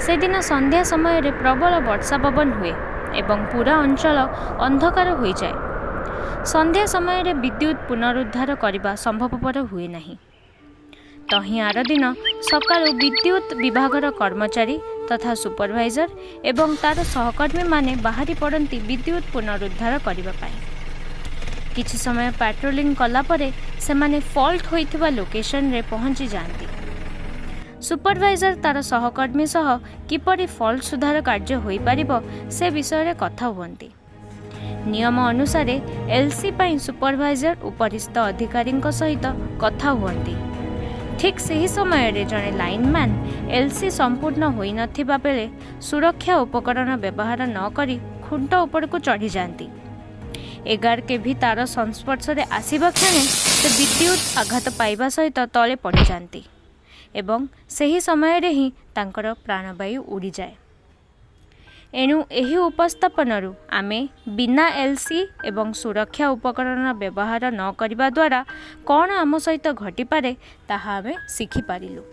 ସେଦିନ ସନ୍ଧ୍ୟା ସମୟରେ ପ୍ରବଳ ବର୍ଷା ପବନ ହୁଏ ଏବଂ ପୂରା ଅଞ୍ଚଳ ଅନ୍ଧକାର ହୋଇଯାଏ। ସନ୍ଧ୍ୟା ସମୟରେ ବିଦ୍ୟୁତ ପୁନରୁଦ୍ଧାର କରିବା ସମ୍ଭବପର ହୁଏ ନାହିଁ। ତହିଁ ଆରଦିନ ସକାଳୁ ବିଦ୍ୟୁତ ବିଭାଗର କର୍ମଚାରୀ ତଥା ସୁପରଭାଇଜର ଏବଂ ତାର ସହକର୍ମୀମାନେ ବାହାରି ପଡ଼ନ୍ତି ବିଦ୍ୟୁତ ପୁନରୁଦ୍ଧାର କରିବା ପାଇଁ। କିଛି ସମୟ ପାଟ୍ରୋଲିଂ କଲା ପରେ ସେମାନେ ଫଲ୍ଟ ହୋଇଥିବା ଲୋକେସନରେ ପହଞ୍ଚି ଯାଆନ୍ତି। ସୁପରଭାଇଜର ତାର ସହକର୍ମୀ ସହ କିପରି ଫଲ୍ଟ ସୁଧାର କାର୍ଯ୍ୟ ହୋଇପାରିବ, ସେ ବିଷୟରେ କଥା ହୁଅନ୍ତି। ନିୟମ ଅନୁସାରେ ଏଲ୍ ସି ପାଇଁ ସୁପରଭାଇଜର ଉପରିସ୍ଥ ଅଧିକାରୀଙ୍କ ସହିତ କଥା ହୁଅନ୍ତି। ଠିକ୍ ସେହି ସମୟରେ ଜଣେ ଲାଇନମ୍ୟାନ୍ ଏଲ୍ ସି ସମ୍ପୂର୍ଣ୍ଣ ହୋଇନଥିବା ବେଳେ ସୁରକ୍ଷା ଉପକରଣ ବ୍ୟବହାର ନ କରି ଖୁଣ୍ଟ ଉପରକୁ ଚଢ଼ିଯାଆନ୍ତି। 11 କେଭି ତାର ସଂସ୍ପର୍ଶରେ ଆସିବା କ୍ଷଣି ସେ ବିଦ୍ୟୁତ ଆଘାତ ପାଇବା ସହିତ ତଳେ ପଡ଼ିଯାଆନ୍ତି ଏବଂ ସେହି ସମୟରେ ହିଁ ତାଙ୍କର ପ୍ରାଣବାୟୁ ଉଡ଼ିଯାଏ। ଏଣୁ ଏହି ଉପସ୍ଥାପନରୁ ଆମେ ବିନା ଏଲ୍ ସି ଏବଂ ସୁରକ୍ଷା ଉପକରଣ ବ୍ୟବହାର ନ କରିବା ଦ୍ୱାରା କ'ଣ ଆମ ସହିତ ଘଟିପାରେ, ତାହା ଆମେ ଶିଖିପାରିଲୁ।